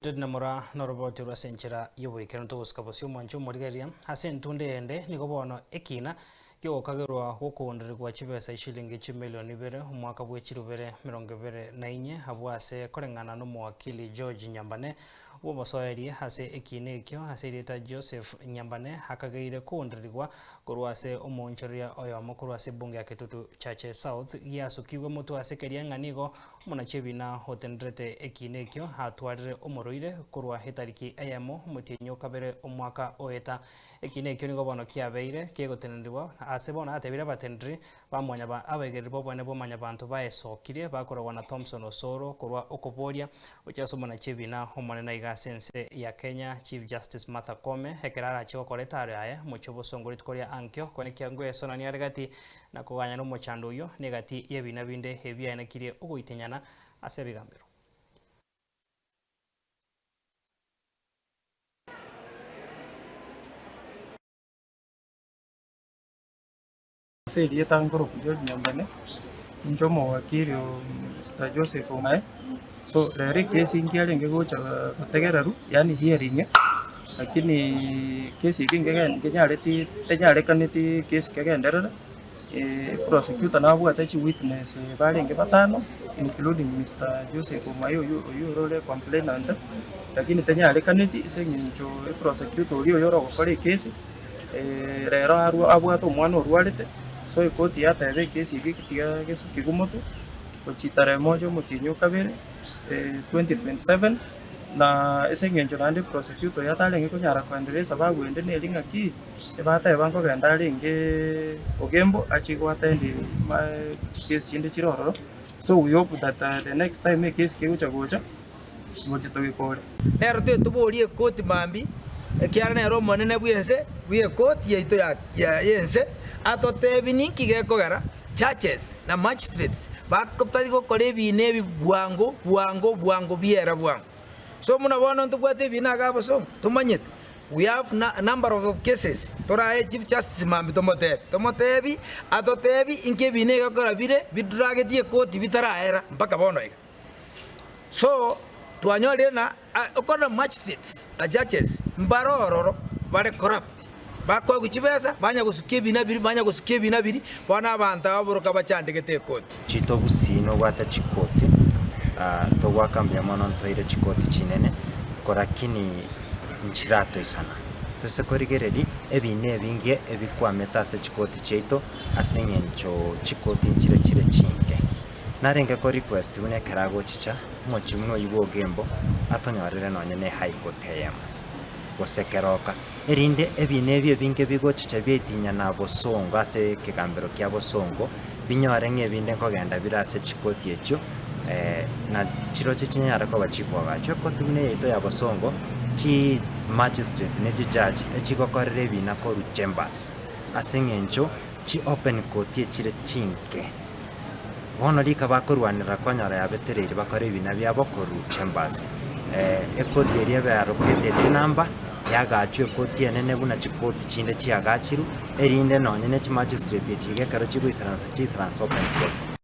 Tedna mora noroboti rw'ase enchera y'oboikeranu togosika bosio omwanche omorigereria ase entunda eyende nigo bono ekina ki'ogokagerwa gw'okoondererigwa chibesa chishilingi chimilioni ibere omwaka bwe chirubere 24 abwo ase koreng'ana n'omowakili George Nyambane bw'obosoeri ase ekina ekio ase erieta Joseph Nyambane akageire koondererigwa korwa ase omoonchoreria oyomo korwa ase ebunge ya Kitutu Chache South giasukigwe motwe ase keria ng'a nigo Omonachi ebina otenderete ekiina ekio atwarire omorwaire korwa etariki eyemo omotienyi o kabere omwaka oeta. Ekiina ekio nigo bono kiabeire kegotenenigwa ase bono atebire abatenderi ba mwanyaba abaigereri b'obonene bwa mwanyabanto baesokirie bakoragwa na Thompson Osoro korwa okoboria gochia ase omonachi ebina omonene aiga ase ense ya Kenya Chief Justice Martha Koome ekero arachie gokora etaro yaye omochie obosongo rituko ria ankio koenekia ngoesonania are gati Na koganya nomochando oyio negati y'ebiina binde ebiaenekirie ogoitenyana ase ebigambero. Ase erieta nkorokwa George Nyambane, inche omowakili o Mister Joseph Omae, so rero ekesi nkiarenge gocha gotegererwa yaani hearing, lakini kesi eke nkege nkenyareti tenyarekaneti kesi kegenderere, prosecutor nabwate chiwitness barenge batano including Mister Joseph Omae oywo oywo ore ore complainant, lakini tenyarekaneti ase eng'encho eprosecutor oria oyore ogokora ekesi. Rero arwe abwate omwana orwarete, so ekoti yateba ekesi eke tiga gesukigwe motwe, gochia tarehe moja omotienyi o kabere 2027, na ase eng'encho naende prosecutor oyo atarenge konyara koenderea esababu ende neri ng'aki, ebateba nkogenda arengeee Ogembo achie go attend chikesi chinde chire ororo, so we hope that the next time ekesi kegocha gocha. Ngocha togekore. Nero tetoborie ekoti mambia, ekiagera nere omonene bw'ense bw'ekoti yaito y'ense, atotebie ninki gekogera churches na magistrates batari gokora ebiina ebi bwango bwango bwango biera bwango. So buna bono ntobwate ebiina iga abosongo, tomanyete we have number of cases torae chief justice mambia tomotebie, tomotebie atotebie inki ebiina egekora bire bidragetie ekoti bitaraera mpaka bono iga. So twanyorire na okorora magistrates na judges mbare ororo bare corrupt, bakoegwa chibesa banya gosukia ebina biria banya gosukia ebina biria, bono abanto aba boroka bachandegete ekoti. Chitobusii nobwate chikoti, togoaka mbuya mono ntoire chikoti chinene, korakini nchiratoisana. Tose korigereria ebina ebinge ebikwamete ase chikoti chiaito ase eng'encho chikoti nchire chire chinke. Narenge ko request buna ekero agochicha omochie buna oyio bwa Ogembo atonyorere nonye ne high court eyemo gose keroka erinde ebina ebi ebinge bigochicha biaitinyana bosongo ase ekegambero kia bosongo binyore ng'a ebinde nkogenda bire ase chikoti echio na chirochio chinyare koba chikoagachwa. Ekoti buna eyaito ya bosongo chi magistrate ne chi judge echigokorera ebina korwa chambers ase eng'encho chi open court echire chinke. Bono rika bakorwanera konyora yabetereirie bakore ebina biabo korwa chambers. Ekoti eria ebe allocated enamba, yagachwa ekoti enene buna chikoti chinde chiagachirwe, erinde nonye ne chimagistrate echi iga ekero chigoisaransa chiisaranse open court.